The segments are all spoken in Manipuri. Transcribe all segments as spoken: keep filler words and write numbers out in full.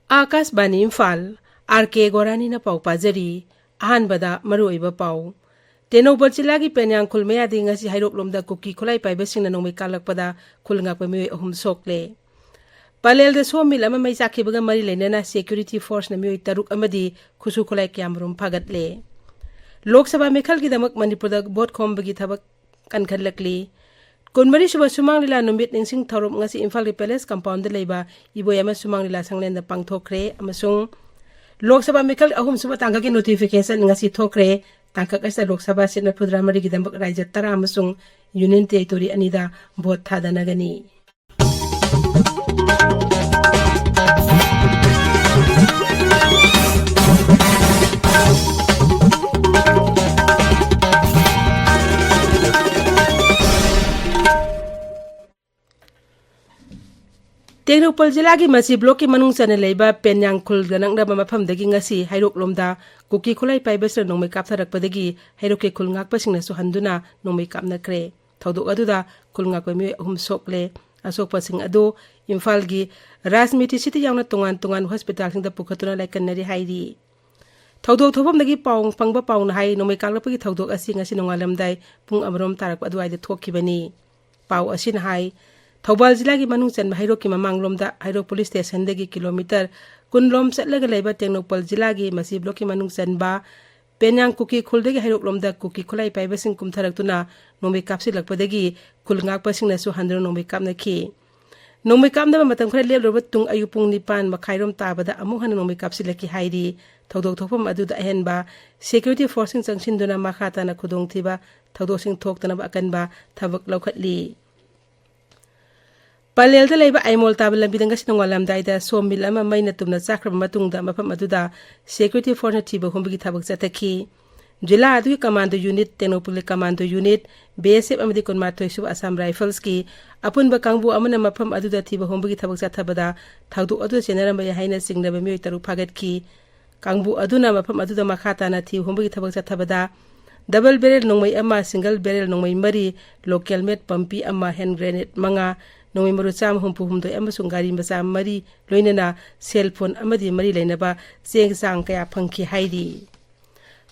ꯑꯥꯀꯥꯁꯕꯥꯅꯤ ꯏꯝꯐꯥꯜ, ꯑꯥꯔ ꯀꯦ ꯒꯣꯔꯥꯅꯤꯅ ꯄꯥꯎ ꯄꯥꯖꯔꯤ꯫ ꯑꯍꯥꯟꯕꯗ ꯃꯔꯨꯑꯣꯏꯕ ꯄꯥꯎ꯫ ꯇꯦꯡꯅꯧꯄꯜ ꯖꯤꯂꯥꯒꯤ ꯄꯦꯟꯌꯥꯡꯈꯨꯜ ꯃꯌꯥꯗꯒꯤ ꯉꯁꯤ ꯍꯩꯔꯣꯛꯂꯣꯝꯗ ꯀꯨꯀꯤ ꯈꯨꯠꯂꯥꯏ ꯄꯥꯏꯕꯁꯤꯡꯅ ꯅꯣꯡꯃꯩ ꯀꯥꯞꯂꯛꯄꯗ ꯈꯨꯜ ꯉꯥꯛꯄ ꯃꯤꯑꯣꯏ ꯑꯍꯨꯝ ꯁꯣꯛꯂꯦ꯫ ꯄꯂꯦꯜꯗ ꯁꯣ ꯃꯤꯜ ꯑꯃ ꯃꯩ ꯆꯥꯛꯈꯤꯕꯒ ꯃꯔꯤ ꯂꯩꯅꯅ ꯁꯦꯀ꯭ꯌꯨꯔꯤꯇꯤ ꯐꯣꯔꯁꯅ ꯃꯤꯑꯣꯏ ꯇꯔꯨꯛ ꯑꯃꯗꯤ ꯈꯨꯠꯁꯨ ꯈꯨꯠꯂꯥꯏ ꯀꯌꯥꯃꯔꯨꯝ ꯐꯥꯒꯠꯂꯦ꯫ ꯂꯣꯛ ꯁꯚꯥ ꯃꯤꯈꯜꯒꯤꯗꯃꯛ ꯃꯅꯤꯄꯨꯔꯗ ꯚꯣꯠ ꯈꯣꯝꯕꯒꯤ ꯊꯕꯛ ꯀꯟꯈꯠꯂꯛꯂꯤ꯫ ꯀꯨꯟꯃꯔꯤꯁꯨꯕ ꯁꯨꯃꯥꯡ ꯂꯤꯂꯥ ꯅꯨꯃꯤꯠ ꯅꯤꯡꯁꯤꯡ ꯊꯧꯔꯝ ꯉꯁꯤ ꯏꯝꯐꯥꯜꯒꯤ ꯄꯦꯂꯦꯁ ꯀꯝꯄꯥꯎꯟꯗ ꯂꯩꯕ ꯏꯕꯣꯌꯥꯏꯃ ꯁꯨꯃꯥꯡ ꯂꯤꯂꯥ ꯁꯪꯂꯦꯟꯗ ꯄꯥꯡꯊꯣꯛꯈ꯭ꯔꯦ ꯑꯃꯁꯨꯡ ꯂꯣꯛ ꯁꯚꯥ ꯃꯤꯈꯜ ꯑꯍꯨꯝꯁꯨꯕ ꯇꯥꯡꯀꯛꯀꯤ ꯅꯣꯇꯤꯐꯤꯀꯦꯁꯟ ꯉꯁꯤ ꯊꯣꯛꯈ꯭ꯔꯦ꯫ ꯇꯥꯡꯀꯛ ꯑꯁꯤꯗ ꯂꯣꯛ ꯁꯚꯥ ꯁꯤꯠ ꯃꯔꯤꯐꯨꯇꯔꯥ ꯃꯔꯤꯒꯤꯗꯃꯛ ꯔꯥꯏꯖ꯭ꯌ ꯇꯔꯥ ꯑꯃꯁꯨꯡ ꯌꯨꯅꯤꯌꯟ ꯇꯦꯔꯤꯇꯣꯔꯤ ꯑꯅꯤꯗ ꯚꯣꯠ ꯊꯥꯗꯅꯒꯅꯤ꯫ ꯇꯦꯡꯅꯧꯄꯜ ꯖꯤꯂꯥꯒꯤ ꯃꯁꯤ ꯕ꯭ꯂꯣꯛꯀꯤ ꯃꯅꯨꯡ ꯆꯟꯅ ꯂꯩꯕ ꯄꯦꯟꯌꯥꯡꯈꯨꯜꯒ ꯅꯛꯅꯕ ꯃꯐꯝꯗꯒꯤ ꯉꯁꯤ ꯍꯩꯔꯣꯛꯂꯣꯝꯗ ꯀꯨꯀꯤ ꯈꯨꯠꯂꯥꯏ ꯄꯥꯏꯕꯁꯤꯡꯅ ꯅꯣꯡꯃꯩ ꯀꯥꯞꯊꯔꯛꯄꯗꯒꯤ ꯍꯩꯔꯣꯛꯀꯤ ꯈꯨꯜ ꯉꯥꯛꯄꯁꯤꯡꯅꯁꯨ ꯍꯟꯗꯨꯅ ꯅꯣꯡꯃꯩ ꯀꯥꯞꯅꯈ꯭ꯔꯦ꯫ ꯊꯧꯗꯣꯛ ꯑꯗꯨꯗ ꯈꯨꯜ ꯉꯥꯛꯄ ꯃꯤꯑꯣꯏ ꯑꯍꯨꯝ ꯁꯣꯛꯂꯦ꯫ ꯑꯁꯣꯛꯄꯁꯤꯡ ꯑꯗꯨ ꯏꯝꯐꯥꯜꯒꯤ ꯔꯥꯖꯃꯤꯇ꯭ꯔꯤ ꯁꯤꯇꯤ ꯌꯥꯎꯅ ꯇꯣꯉꯥꯟ ꯇꯣꯉꯥꯟꯕ ꯍꯣꯁꯄꯤꯇꯥꯜꯁꯤꯡꯗ ꯄꯨꯈꯠꯇꯨꯅ ꯂꯥꯏꯀꯠꯅꯔꯤ ꯍꯥꯏꯔꯤ꯫ ꯊꯧꯗꯣꯛ ꯊꯣꯛꯐꯝꯗꯒꯤ ꯄꯥꯎ ꯐꯪꯕ ꯄꯥꯎꯅ ꯍꯥꯏ, ꯅꯣꯡꯃꯩ ꯀꯥꯞꯂꯛꯄꯒꯤ ꯊꯧꯗꯣꯛ ꯑꯁꯤ ꯉꯁꯤ ꯅꯣꯡꯉꯥꯜꯂꯝꯗꯥꯏ ꯄꯨꯡ ꯑꯃꯔꯣꯝ ꯇꯥꯔꯛꯄ ꯑꯗꯨꯋꯥꯏꯗ ꯊꯣꯛꯈꯤꯕꯅꯤ꯫ ꯄꯥꯎ ꯑꯁꯤꯅ ꯍꯥꯏ, ꯊꯧꯕꯥꯜ ꯖꯤꯂꯥꯒꯤ ꯃꯅꯨꯡ ꯆꯟꯕ ꯍꯩꯔꯣꯛꯀꯤ ꯃꯃꯥꯡꯂꯣꯝꯗ ꯍꯩꯔꯣꯛ ꯄꯨꯂꯤꯁ ꯁ꯭ꯇꯦꯁꯟꯗꯒꯤ ꯀꯤꯂꯣꯃꯤꯇꯔ ꯀꯨꯟ ꯂꯣꯝ ꯆꯠꯂꯒ ꯂꯩꯕ ꯇꯦꯡꯅꯧꯄꯜ ꯖꯤꯂꯥꯒꯤ ꯃꯁꯤ ꯕ꯭ꯂꯣꯛꯀꯤ ꯃꯅꯨꯡ ꯆꯟꯕ ꯄꯦꯟꯌꯥꯡ ꯀꯨꯀꯤ ꯈꯨꯜꯗꯒꯤ ꯍꯩꯔꯣꯛꯂꯣꯝꯗ ꯀꯨꯀꯤ ꯈꯨꯠꯂꯥꯏ ꯄꯥꯏꯕꯁꯤꯡ ꯀꯨꯝꯊꯔꯛꯇꯨꯅ ꯅꯣꯡꯃꯩ ꯀꯥꯞꯁꯤꯜꯂꯛꯄꯗꯒꯤ ꯈꯨꯜ ꯉꯥꯛꯄꯁꯤꯡꯅꯁꯨ ꯍꯟꯗꯨꯅ ꯅꯣꯡꯃꯩ ꯀꯥꯞꯅꯈꯤ꯫ ꯅꯣꯡꯃꯩ ꯀꯥꯞꯅꯕ ꯃꯇꯝ ꯈꯔ ꯂꯦꯞꯂꯨꯔꯕ ꯇꯨꯡ ꯑꯌꯨꯛ ꯄꯨꯡ ꯅꯤꯄꯥꯟ ꯃꯈꯥꯏꯔꯣꯝ ꯇꯥꯕꯗ ꯑꯃꯨꯛ ꯍꯟꯅ ꯅꯣꯡꯃꯩ ꯀꯥꯞꯁꯤꯜꯂꯛꯈꯤ ꯍꯥꯏꯔꯤ꯫ ꯊꯧꯗꯣꯛ ꯊꯣꯛꯐꯝ ꯑꯗꯨꯗ ꯑꯍꯦꯟꯕ ꯁꯦꯀ꯭ꯌꯨꯔꯤꯇꯤ ꯐꯣꯔꯁꯁꯤꯡ ꯆꯪꯁꯤꯟꯗꯨꯅ ꯃꯈꯥ ꯇꯥꯅ ꯈꯨꯗꯣꯡꯊꯤꯕ ꯊꯧꯗꯣꯛꯁꯤꯡ ꯊꯣꯛꯇꯅꯕ ꯑꯀꯟꯕ ꯊꯕꯛ ꯂꯧꯈꯠꯂꯤ꯫ ꯄꯂꯦꯜꯗ ꯂꯩꯕ ꯑꯥꯏꯃꯣꯜ ꯇꯥꯕ ꯂꯝꯕꯤꯗ ꯉꯁꯤ ꯅꯣꯡꯉꯥꯜꯂꯝꯗꯥꯏꯗ ꯁꯣ ꯃꯤꯜ ꯑꯃ ꯃꯩꯅ ꯇꯨꯝꯅ ꯆꯥꯛꯈ꯭ꯔꯕ ꯃꯇꯨꯡꯗ ꯃꯐꯝ ꯑꯗꯨꯗ ꯁꯦꯀ꯭ꯌꯨꯔꯤꯇꯤ ꯐꯣꯔꯁꯅ ꯊꯤꯕ ꯍꯨꯝꯕꯒꯤ ꯊꯕꯛ ꯆꯠꯊꯈꯤ꯫ ꯖꯤꯂꯥ ꯑꯗꯨꯒꯤ ꯀꯃꯥꯟꯗꯣ ꯌꯨꯅꯤꯠ, ꯇꯦꯡꯅꯧꯄꯜꯒꯤ commando unit, B S F ꯑꯃꯗꯤ ꯀꯨꯟꯃꯥꯊꯣꯏ ꯁꯨꯕ ꯑꯁꯥꯝ ꯔꯥꯏꯐꯜꯁꯀꯤ ꯑꯄꯨꯟꯕ ꯀꯥꯡꯕꯨ ꯑꯃꯅ ꯃꯐꯝ ꯑꯗꯨꯗ ꯊꯤꯕ ꯍꯨꯝꯕꯒꯤ ꯊꯕꯛ ꯆꯠꯊꯕꯗ ꯊꯧꯗꯣꯛ ꯑꯗꯨꯗ ꯆꯦꯟꯅꯔꯝꯕ ꯌꯥꯏ ꯍꯥꯏꯅ ꯆꯤꯡꯅꯕ ꯃꯤꯑꯣꯏ ꯇꯔꯨꯛ ꯐꯥꯒꯠꯈꯤ꯫ ꯀꯥꯡꯕꯨ ꯑꯗꯨꯅ ꯃꯐꯝ ꯑꯗꯨꯗ ꯃꯈꯥ ꯇꯥꯅ ꯊꯤꯕ ꯍꯨꯝꯕꯒꯤ ꯊꯕꯛ ꯆꯠꯊꯕꯗ ꯗꯕꯜ ꯕꯦꯔꯦꯜ ꯅꯣꯡꯃꯩ ꯑꯃ, ꯁꯤꯡꯒꯜ ꯕꯦꯔꯦꯜ ꯅꯣꯡꯃꯩ ꯃꯔꯤ, ꯂꯣꯀꯦꯜ ꯃꯦꯠ ꯄꯝꯄꯤ ꯑꯃ, ꯍꯦꯟ ꯒ꯭ꯔꯦꯅꯦꯗ ꯃꯉꯥ, ꯅꯣꯡꯃꯩ ꯃꯔꯨ ꯆꯥꯝꯃ ꯍꯨꯝꯐꯨ ꯍꯨꯝꯗꯣꯏ ꯑꯃꯁꯨꯡ ꯒꯥꯔꯤ ꯃꯆꯥ ꯃꯔꯤ, ꯂꯣꯏꯅꯅ ꯁꯦꯜ ꯐꯣꯟ ꯑꯃꯗꯤ ꯃꯔꯤ ꯂꯩꯅꯕ ꯆꯦ ꯆꯥꯡ ꯀꯌꯥ ꯐꯪꯈꯤ ꯍꯥꯏꯔꯤ꯫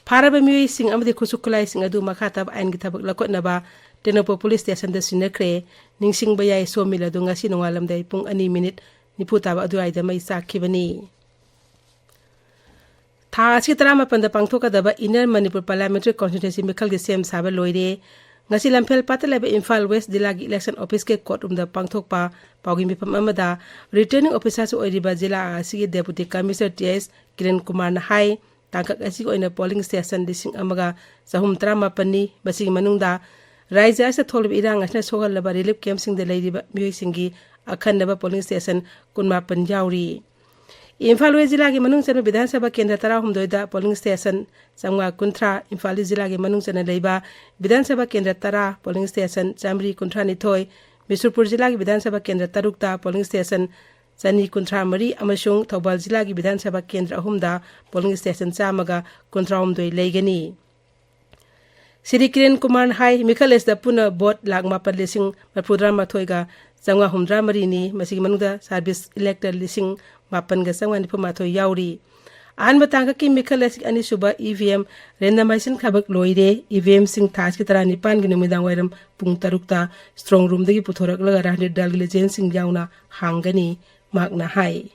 ꯐꯥꯔꯕ ꯃꯤꯑꯣꯏꯁꯤꯡ ꯑꯃꯗꯤ ꯈꯨꯠꯁꯨ ꯈꯨꯠꯂꯥꯏꯁꯤꯡ ꯑꯗꯨ ꯃꯈꯥ ꯇꯥꯕ ꯑꯥꯏꯟꯒꯤ ꯊꯕꯛ ꯂꯧꯈꯠꯅꯕ ꯇꯦꯡꯅꯧꯄꯜ ꯄꯨꯂꯤꯁ ꯁ꯭ꯇꯦꯁꯟꯗ ꯁꯤꯟꯅꯈ꯭ꯔꯦ꯫ ꯅꯤꯡꯁꯤꯡꯕ ꯌꯥꯏ, ꯁꯣ ꯃꯤꯜ ꯑꯗꯨ ꯉꯁꯤ ꯅꯣꯡꯉꯥꯜꯂꯝꯗꯥꯏ ꯄꯨꯡ ꯑꯅꯤ ꯃꯤꯅꯤꯠ ꯅꯤꯐꯨ ꯇꯥꯕ ꯑꯗꯨꯋꯥꯏꯗ ꯃꯩ ꯆꯥꯛꯈꯤꯕꯅꯤ꯫ ꯊꯥ ꯑꯁꯤꯒꯤ ꯇꯔꯥꯃꯥꯄꯟꯗ ꯄꯥꯡꯊꯣꯛꯀꯗꯕ Inner Manipur Parliamentary Constituency ꯃꯤꯈꯜꯒꯤ ꯁꯦꯝ ꯁꯥꯕ ꯂꯣꯏꯔꯦ꯫ ꯉꯁꯤ ꯂꯝꯐꯦꯜ ꯄꯥꯠꯇ ꯂꯩꯕ ꯏꯝꯐꯥꯜ ꯋꯦꯁ ꯖꯤꯂꯥꯒꯤ election office ꯀꯤ court room ꯗ ꯄꯥꯡꯊꯣꯛꯄ ꯄꯥꯎꯒꯤ ꯃꯤꯐꯝ ꯑꯃꯗ returning officer ꯁꯨ ꯑꯣꯏꯔꯤꯕ ꯖꯤꯂꯥ ꯑꯁꯤꯒꯤ Deputy Commissioner ꯇꯤ ꯑꯦꯁ ꯀꯤꯔꯟ ꯀꯨꯃꯥꯔꯅ ꯍꯥꯏ, ꯇꯥꯡꯀꯛ ꯑꯁꯤꯒꯤ ꯑꯣꯏꯅ polling station ꯂꯤꯁꯤꯡ ꯑꯃꯒ ꯆꯍꯨꯝ ꯇꯔꯥꯃꯥꯄꯟꯅꯤ꯫ ꯃꯁꯤꯒꯤ ꯃꯅꯨꯡꯗ ꯔꯥꯖ꯭ꯌ ꯑꯁꯤꯗ ꯊꯣꯛꯂꯤꯕ ꯏꯔꯥꯡ ꯑꯁꯤꯅ ꯁꯣꯛꯍꯜꯂꯕ relief camp ꯁꯤꯡꯗ ꯂꯩꯔꯤꯕ ꯃꯤꯑꯣꯏꯁꯤꯡꯒꯤ ꯑꯈꯟꯅꯕ polling station ꯀꯨꯟꯃꯥꯄꯟ ꯌꯥꯎꯔꯤ꯫ ꯏꯝꯐꯥꯜ ꯋꯦꯁ ꯖꯤꯂꯥꯒꯤ ꯃꯅꯨꯡ ꯆꯟꯕ ꯕꯤꯙꯥꯟ ꯁꯚꯥ ꯀꯦꯟꯗ꯭ꯔ ꯇꯔꯥꯍꯨꯝꯗꯣꯏꯗ polling station ꯆꯥꯝꯃꯉꯥ ꯀꯨꯟꯊ꯭ꯔꯥ, ꯏꯝꯐꯥꯜ ꯏꯁ ꯖꯤꯂꯥꯒꯤ ꯃꯅꯨꯡ ꯆꯟꯅ ꯂꯩꯕ ꯕꯤꯙꯥꯟ ꯁꯚꯥ ꯀꯦꯟꯗ꯭ꯔ ꯇꯔꯥ, polling station ꯆꯥꯃꯔꯤ ꯀꯨꯟꯊ꯭ꯔꯥꯅꯤꯊꯣꯏ, ꯕꯤꯁꯅꯨꯄꯨꯔ ꯖꯤꯂꯥꯒꯤ ꯕꯤꯙꯥꯟ ꯁꯚꯥ ꯀꯦꯟꯗ꯭ꯔ ꯇꯔꯨꯛꯇ polling station ꯆꯅꯤ ꯀꯨꯟꯊ꯭ꯔꯥ ꯃꯔꯤ ꯑꯃꯁꯨꯡ ꯊꯧꯕꯥꯜ ꯖꯤꯂꯥꯒꯤ ꯕꯤꯙꯥꯟ ꯁꯚꯥ ꯀꯦꯟꯗ꯭ꯔ ꯑꯍꯨꯝꯗ polling station ꯆꯥꯝꯃꯒ ꯀꯨꯟꯊ꯭ꯔꯥꯍꯨꯝꯗꯣꯏ ꯂꯩꯒꯅꯤ꯫ ꯁ꯭ꯔꯤ ꯀꯤꯔꯟ ꯀꯨꯃꯥꯔꯅ ꯍꯥꯏ, ꯃꯤꯈꯜ ꯑꯁꯤꯗ ꯄꯨꯟꯅ vote ꯂꯥꯈ ꯃꯥꯄꯟ ꯂꯤꯁꯤꯡ ꯃꯔꯤꯐꯨꯇꯔꯥ ꯃꯥꯊꯣꯏꯒ ꯆꯥꯝꯃꯉꯥ ꯍꯨꯝꯗ꯭ꯔꯥ ꯃꯔꯤꯅꯤ, ꯃꯁꯤꯒꯤ ꯃꯅꯨꯡꯗ service elector ꯂꯤꯁꯤꯡ ꯃꯥꯄꯟꯒ ꯆꯥꯝꯃꯉꯥ ꯅꯤꯐꯨ ꯃꯥꯊꯣꯏ ꯌꯥꯎꯔꯤ꯫ ꯑꯍꯥꯟꯕ ꯇꯥꯡꯀꯛꯀꯤ ꯃꯤꯈꯜ ꯑꯁꯤꯒꯤ ꯑꯅꯤꯁꯨꯕ E V M randomization ꯊꯕꯛ ꯂꯣꯏꯔꯦ꯫ E V M ꯁꯤꯡ ꯊꯥ ꯑꯁꯤꯒꯤ ꯇꯔꯥꯅꯤꯄꯥꯟꯒꯤ ꯅꯨꯃꯤꯗꯥꯡ ꯋꯥꯏꯔꯝ ꯄꯨꯡ ꯇꯔꯨꯛꯇ strong room ꯗꯒꯤ ꯄꯨꯊꯣꯔꯛꯂꯒ ꯔꯥꯍꯟꯗꯤꯠ ꯗꯜꯒꯤ legend ꯁꯤꯡ ꯌꯥꯎꯅ ꯍꯥꯡꯒꯅꯤ, ꯃꯍꯥꯛꯅ ꯍꯥꯏ꯫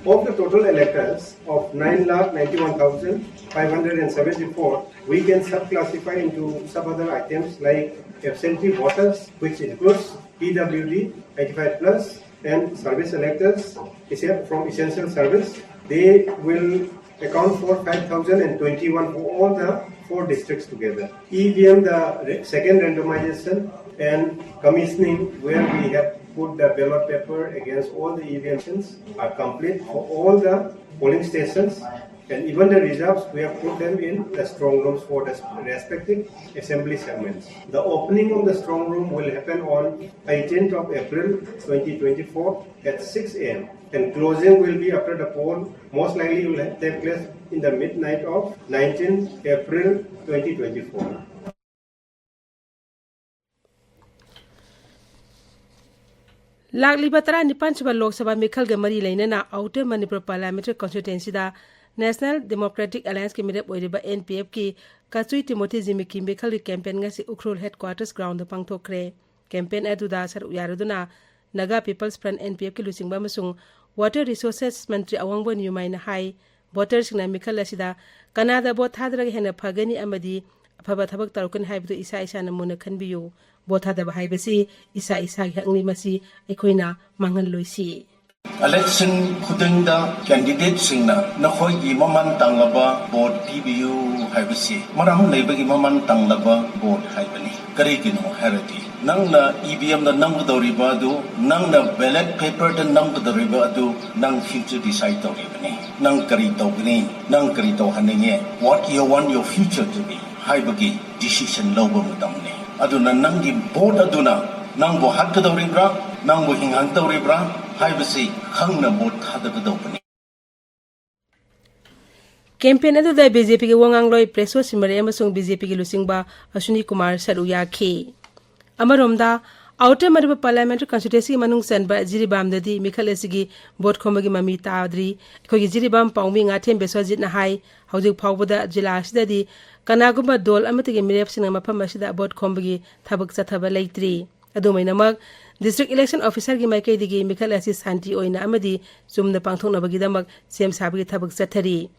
Of the total electors of nine lakh ninety-one thousand five hundred and seventy-four, we can subclassify into sub-other items like absentee voters, which includes P W D eighty-five plus and service electors essen- from essential service. They will account for five thousand and twenty-one for all the four districts together. E V M, the re- second randomization and commissioning, where we have put the ballot paper against all the E V M machines, are complete for all the polling stations, and even the results, we have put them in the strong rooms for the respective assembly segments. The opening of the strong room will happen on eighteenth of April twenty twenty-four at six a m, and closing will be after the poll, most likely will take place in the midnight of nineteenth April twenty twenty-four. ꯂꯥꯛꯂꯤꯕ ꯇꯔꯥꯅꯤꯄꯥꯟ ꯁꯨꯕ ꯂꯣꯛ ꯁꯚꯥ ꯃꯤꯈꯜꯒ ꯃꯔꯤ ꯂꯩꯅꯅ ꯑꯥꯎꯇꯔ ꯃꯅꯤꯄꯨꯔ ꯄꯥꯔꯂꯤꯌꯥꯃꯦꯟꯇꯔꯤ ꯀꯟꯁꯇꯤꯇ꯭ꯋꯦꯟꯁꯤꯗ ꯅꯦꯁꯅꯦꯜ ꯗꯦꯃꯣꯀ꯭ꯔꯦꯇꯤꯛ ꯑꯦꯂꯥꯌꯟꯁꯀꯤ ꯃꯤꯔꯦꯞ ꯑꯣꯏꯔꯤꯕ ꯑꯦꯟ ꯄꯤ ꯑꯦꯐꯀꯤ ꯀꯆꯨꯏ ꯇꯤꯃꯣꯊꯤ ꯖꯤꯃꯤꯀꯤ ꯃꯤꯈꯜꯒꯤ ꯀꯦꯝꯄꯦꯟ ꯉꯁꯤ ꯎꯈ꯭ꯔꯨꯜ ꯍꯦꯗꯀ꯭ꯋꯥꯇꯔꯁ ꯒ꯭ꯔꯥꯎꯟꯗ ꯄꯥꯡꯊꯣꯛꯈ꯭ꯔꯦ꯫ ꯀꯦꯝꯄꯦꯟ ꯑꯗꯨꯗ ꯁꯔꯨꯛ ꯌꯥꯔꯗꯨꯅ Naga people's front, N P ꯑꯦꯐꯀꯤ ꯂꯨꯆꯤꯡꯕ ꯑꯃꯁꯨꯡ ꯋꯥꯇꯔ ꯔꯤꯁꯣꯔꯁꯦꯁ ꯃꯟꯇ꯭ꯔꯤ ꯑꯋꯥꯡꯕꯣꯟ ꯌꯨꯃꯥꯏꯅ ꯍꯥꯏ, ꯚꯣꯇꯔꯁꯤꯡꯅ ꯃꯤꯈꯜ ꯑꯁꯤꯗ ꯀꯅꯥꯗ ꯚꯣꯠ ꯊꯥꯗꯔꯒ ꯍꯦꯟꯅ ꯐꯒꯅꯤ ꯑꯃꯗꯤ ꯑꯐꯕ ꯊꯕꯛ ꯇꯧꯔꯛꯀꯅꯤ ꯍꯥꯏꯕꯗꯨ ꯏꯁꯥ ꯏꯁꯥꯅ ꯃꯨꯟꯅ ꯈꯟꯕꯤꯌꯨ꯫ ꯚꯣꯠ ꯊꯥꯗꯕ ꯍꯥꯏꯕꯁꯤ ꯏꯁꯥ ꯏꯁꯥꯒꯤ ꯍꯛꯅꯤ, ꯃꯁꯤ ꯑꯩꯈꯣꯏꯅ ꯃꯥꯡꯍꯜꯂꯣꯏꯁꯤ꯫ ꯏꯂꯦꯛꯁꯟ ꯈꯨꯗꯤꯡꯗ ꯀꯦꯟꯗꯤꯗꯦꯠꯁꯤꯡꯅ ꯅꯈꯣꯏꯒꯤ ꯃꯃꯜ ꯇꯥꯡꯂꯕ ꯚꯣꯠ ꯄꯤꯕꯤꯌꯨ ꯍꯥꯏꯕꯁꯤ ꯃꯔꯝ ꯂꯩꯕꯒꯤ ꯃꯃꯜ ꯇꯥꯡꯂꯕ ꯚꯣꯠ ꯍꯥꯏꯕꯅꯤ꯫ ꯀꯔꯤꯒꯤꯅꯣ ꯍꯥꯏꯔꯗꯤ, ꯅꯪꯅ ꯏ ꯚꯤ ꯑꯦꯝꯗ ꯅꯝꯒꯗꯧꯔꯤꯕ ꯑꯗꯨ, ꯅꯪꯅ ꯕꯦꯂꯦꯠ ꯄꯦꯄꯔꯗ ꯅꯝꯒꯗꯧꯔꯤꯕ ꯑꯗꯨ, ꯅꯪ ꯐ꯭ꯌꯨꯆꯔ ꯗꯤꯁꯥꯏꯗ ꯇꯧꯔꯤꯕꯅꯤ꯫ ꯅꯪ ꯀꯔꯤ ꯇꯧꯒꯅꯤ, ꯅꯪ ꯀꯔꯤ ꯇꯧꯍꯟꯅꯤꯡꯉꯦ, what you want your future to be ꯍꯥꯏꯕꯒꯤ ꯗꯤꯁꯤꯖꯟ ꯂꯧꯕ ꯃꯇꯝꯅꯤ꯫ ꯑꯗꯨꯅ ꯅꯪꯒꯤ ꯚꯣꯠ ꯑꯗꯨꯅ ꯅꯪꯕꯨ ꯍꯥꯠꯀꯗꯧꯔꯤꯕ꯭ꯔꯥ, ꯅꯪꯕꯨ ꯍꯤꯡꯍꯟꯗꯧꯔꯤꯕ꯭ꯔꯥ ꯍꯥꯏꯕꯁꯤ ꯈꯪꯅ ꯚꯣꯠ ꯊꯥꯗꯒꯗꯧꯕꯅꯤ꯫ ꯀꯦꯝꯄꯦꯟ ꯑꯗꯨꯗ ꯕꯤ ꯖꯦ ꯄꯤꯒꯤ ꯋꯥ ꯉꯥꯡꯂꯣꯏ ꯄ꯭ꯔꯦꯁꯣ ꯁꯤꯃꯔꯦ ꯑꯃꯁꯨꯡ ꯕꯤ ꯖꯦ ꯄꯤꯒꯤ ꯂꯨꯆꯤꯡꯕ ꯑꯁ꯭ꯋꯤꯅꯤ ꯀꯨꯃꯥꯔ ꯁꯔꯨꯛ ꯌꯥꯈꯤ꯫ ꯑꯃꯔꯣꯝꯗ, ꯑꯥꯎꯇꯔ ꯃꯅꯤꯄꯨꯔ ꯄꯥꯔꯂꯤꯌꯥꯃꯦꯟꯇꯔꯤ ꯀꯟꯁꯇꯤꯇ꯭ꯋꯦꯟꯁꯤꯒꯤ ꯃꯅꯨꯡ ꯆꯟꯕ ꯖꯤꯔꯤꯕꯥꯝꯗꯗꯤ ꯃꯤꯈꯜ ꯑꯁꯤꯒꯤ ꯚꯣꯠ ꯈꯣꯝꯕꯒꯤ ꯃꯃꯤ ꯇꯥꯗ꯭ꯔꯤ꯫ ꯑꯩꯈꯣꯏꯒꯤ ꯖꯤꯔꯤꯕꯥꯝ ꯄꯥꯎꯃꯤ ꯉꯥꯊꯦꯝ ꯕꯤꯁ꯭ꯋꯖꯤꯠꯅ ꯍꯥꯏ, ꯍꯧꯖꯤꯛ ꯐꯥꯎꯕꯗ ꯖꯤꯂꯥ ꯑꯁꯤꯗꯗꯤ ꯀꯅꯥꯒꯨꯝꯕ ꯗꯣꯜ ꯑꯃꯠꯇꯒꯤ ꯃꯤꯔꯦꯞꯁꯤꯡꯅ ꯃꯐꯝ ꯑꯁꯤꯗ ꯚꯣꯠ ꯈꯣꯝꯕꯒꯤ ꯊꯕꯛ ꯆꯠꯊꯕ ꯂꯩꯇ꯭ꯔꯤ꯫ ꯑꯗꯨꯃꯥꯏꯅꯃꯛ, ꯗꯤꯁꯇ꯭ꯔꯤꯛ ꯏꯂꯦꯛꯁꯟ ꯑꯣꯐꯤꯁꯥꯔꯒꯤ ꯃꯥꯏꯀꯩꯗꯒꯤ ꯃꯤꯈꯜ ꯑꯁꯤ ꯁꯥꯟꯇꯤ ꯑꯣꯏꯅ ꯑꯃꯗꯤ ꯆꯨꯝꯅ ꯄꯥꯡꯊꯣꯛꯅꯕꯒꯤꯗꯃꯛ ꯁꯦꯝ ꯁꯥꯕꯒꯤ ꯊꯕꯛ ꯆꯠꯊꯔꯤ꯫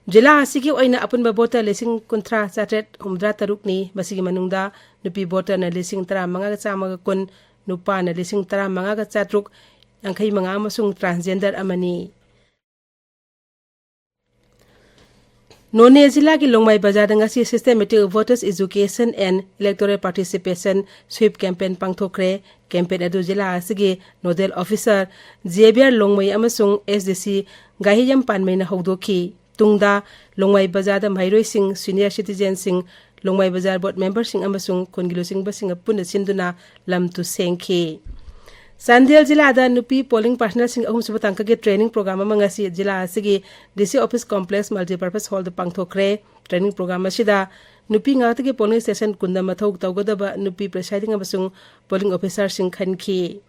ꯖꯤꯂꯥ ꯑꯁꯤꯒꯤ ꯑꯣꯏꯅ ꯑꯄꯨꯟꯕ ꯚꯣꯇꯔ ꯂꯤꯁꯤꯡ ꯀꯨꯟꯊ꯭ꯔꯥ ꯆꯥꯇ꯭ꯔꯦꯠ ꯍꯨꯝꯐꯨꯇꯔꯥ ꯇꯔꯨꯛꯅꯤ꯫ ꯃꯁꯤꯒꯤ ꯃꯅꯨꯡꯗ ꯅꯨꯄꯤ ꯚꯣꯇꯔꯅ ꯂꯤꯁꯤꯡ ꯇꯔꯥꯃꯉꯥꯒ ꯆꯥꯝꯃꯒ ꯀꯨꯟ, ꯅꯨꯄꯥꯅ ꯂꯤꯁꯤꯡ ꯇꯔꯥꯃꯉꯥꯒ ꯆꯥꯇ꯭ꯔꯨꯛ ꯌꯥꯡꯈꯩ ꯃꯉꯥ ꯑꯃꯁꯨꯡ ꯇ꯭ꯔꯥꯟꯁꯖꯦꯟꯗꯔ ꯑꯃꯅꯤ꯫ ꯅꯣꯅꯦ ꯖꯤꯂꯥꯒꯤ ꯂꯣꯡꯃꯥꯏ ꯕꯖꯥꯔꯗ ꯉꯁꯤ Systematic Voters Education and Electoral Participation sweep campaign ꯄꯥꯡꯊꯣꯛꯈ꯭ꯔꯦ꯫ ꯀꯦꯝꯄꯦꯟ ꯑꯗꯨ ꯖꯤꯂꯥ ꯑꯁꯤꯒꯤ ꯅꯣꯗꯦꯜ ꯑꯣꯐꯤꯁꯥꯔ ꯖꯦꯕꯤꯌꯔ ꯂꯣꯡꯃꯩ ꯑꯃꯁꯨꯡ ꯑꯦꯁ ꯗꯤ ꯁꯤ ꯒꯥꯍꯤꯌꯝ ꯄꯥꯟꯃꯩꯅ ꯍꯧꯗꯣꯛꯈꯤ꯫ ꯇꯨꯡꯗ ꯂꯣꯡꯃꯥꯏ ꯕꯖꯥꯔꯗ ꯃꯍꯩꯔꯣꯏꯁꯤꯡ, ꯁꯤꯅꯤꯌꯔ ꯁꯤꯇꯤꯖꯦꯟꯁꯤꯡ, ꯂꯣꯡꯃꯥꯏ ꯕꯖꯥꯔ ꯕꯣꯔꯗ ꯃꯦꯝꯕꯔꯁꯤꯡ ꯑꯃꯁꯨꯡ ꯈꯨꯟꯒꯤ ꯂꯨꯆꯤꯡꯕꯁꯤꯡꯒ ꯄꯨꯟꯅ ꯁꯤꯟꯗꯨꯅ ꯂꯝ ꯇꯨ ꯁꯦꯡꯈꯤ꯫ ꯆꯥꯟꯗꯦꯜ ꯖꯤꯂꯥꯗ ꯅꯨꯄꯤ ꯄꯣꯂꯤꯡ ꯄꯥꯔꯁꯅꯦꯜꯁꯤꯡ ꯑꯍꯨꯝꯁꯨꯕ ꯇꯥꯡꯀꯛꯀꯤ ꯇ꯭ꯔꯦꯅꯤꯡ ꯄ꯭ꯔꯣꯒ꯭ꯔꯥꯝ ꯑꯃ ꯉꯁꯤ ꯖꯤꯂꯥ ꯑꯁꯤꯒꯤ ꯗꯤ ꯁꯤ ꯑꯣꯐꯤꯁ ꯀꯣꯝꯄ꯭ꯂꯦꯛꯁ ꯃꯜꯇꯤꯄꯔꯄꯁ ꯍꯣꯜꯗ ꯄꯥꯡꯊꯣꯛꯈ꯭ꯔꯦ꯫ ꯇ꯭ꯔꯦꯅꯤꯡ ꯄ꯭ꯔꯣꯒ꯭ꯔꯥꯝ ꯑꯁꯤꯗ ꯅꯨꯄꯤ ꯉꯥꯛꯇꯒꯤ ꯄꯣꯂꯤꯡ ꯁ꯭ꯇꯦꯁꯟ ꯀꯨꯟꯗ ꯃꯊꯧ ꯇꯧꯒꯗꯕ ꯅꯨꯄꯤ ꯄ꯭ꯔꯤꯁꯥꯏꯗꯤꯡ ꯑꯃꯁꯨꯡ ꯄꯣꯂꯤꯡ ꯑꯣꯐꯤꯁꯥꯔꯁꯤꯡ ꯈꯟꯈꯤ꯫